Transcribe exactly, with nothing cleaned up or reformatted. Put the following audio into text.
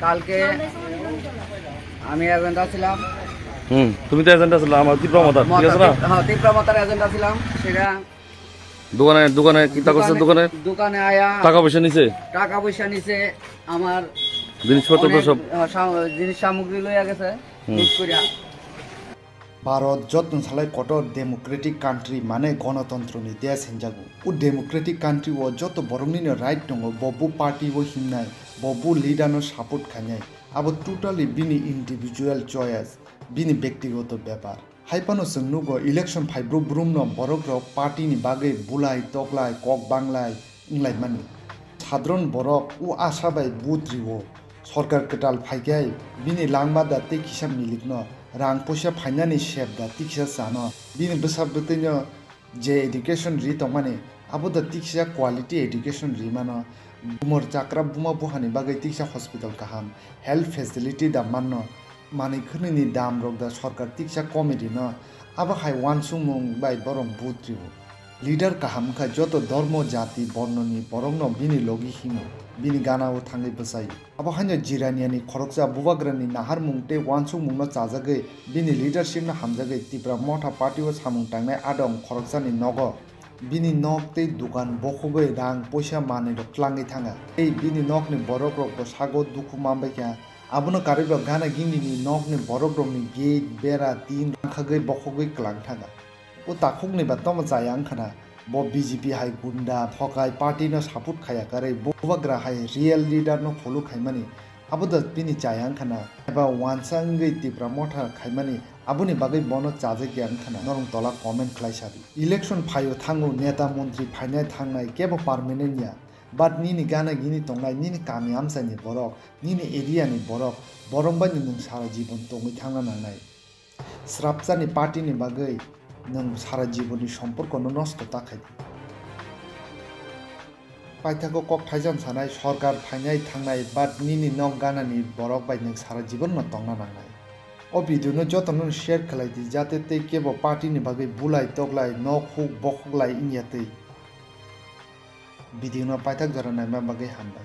কালকে আমি এজেন্ডা ছিলাম। হুম, তুমি তো এজেন্ডা ছিলাম আমার তীব্র মাতার, ঠিক আছে না? মতার, হ্যাঁ, তীব্র মাতার এজেন্ডা ছিলাম। সেটা দোকানে, দোকানে কিতা করছে? দোকানে, দোকানে দোকানে আয়া টাকা পয়সা নিছে? টাকা পয়সা নিছে, আমার জিনিসপত্র তো অনেক, সব আহ, সা-, জিনিস সামগ্রী লইয়া গেছে, হুম। লুট করিয়া। Bharat jotno salai kotor democratic country mane gonotontro ni desh hinjago. O democratic country o joto borok nino right tongo, bo bo party o himnai, bo bo leader no support khainai. Abo totally bini individual choice, bini bektigoto bepar. Hai phano chwng nugo election phai bru brum no borok rok party ni bagwi bulai toklai kok banglai wnglaimani. Sadharon borok o asa bai vote rio. Sorkar kwtal phaikhai bini langma da tei kisa milikno rang poisa phainani sep da tei kisa chano. Bini bwsa bwtwino je education ri tongmani abo da tei kisa quality education ri mano. Bumor chakra buma buhani bagwi tei kisa hospital kaham, health facility da manno. Manwi khwnwini dam rok da sorkar tiksa committee no, abo hai uansukmung bai borok vote rio. Leader kaham wngkha joto dhormo, jati, borno ni borok no bini logi himo, bini gana o thangwi bwsai. Abo haino Jirania ni khoroksa bubagra ni naharmung tei uansukmung no chajagwi bini leadership no hamjagwi Tipra Motha party o samung tangnai adong khoroksa ni nogo. Bini nok tei dukan bokhogwi rang poisa manwi rok tlangwi thanga. Tei bini nok ni borok rok bo sago dukhu manbai kha. Abono karwi bo gana gini ni nok ni borok rok ni gate, bera, tin rangkhagwi bokhogwi kwlang thanga. O takhuk ni ba tomo chaya wngkha na? Bo B J P hai gunda, phokai, party no support khaya karwi bubagra hai real leader no follow khaimani. Abo da bini chaya wngkha na? Eba uansa wngwi Tipra Motha khaimani, aboni bagwi bono chajak ya wngkha na? Norok tola comment khlai sadi. Election phaio thango, neta montri phainai thangnai kebo permanent ya. But nini gana gini tongnai, nini kami amchaini borok, nini area ni borok, borok bai nwng sara jibon tongwi thangna nangnai. Srapchani party ni bagwi nwng sara jibon ni somporko no nosto ta khai di. Paithago kok thaicham sanai, sorkar phainai thangnai, but nini nok gana ni borok bai nwng sara jibon no tongna nangnai. O video no joto no share khlai di, jate tei kebo party ni bagwi bulai toklai, nok huk bokhok lai wngya twi. Video no paithak jora naima bagwi hambai.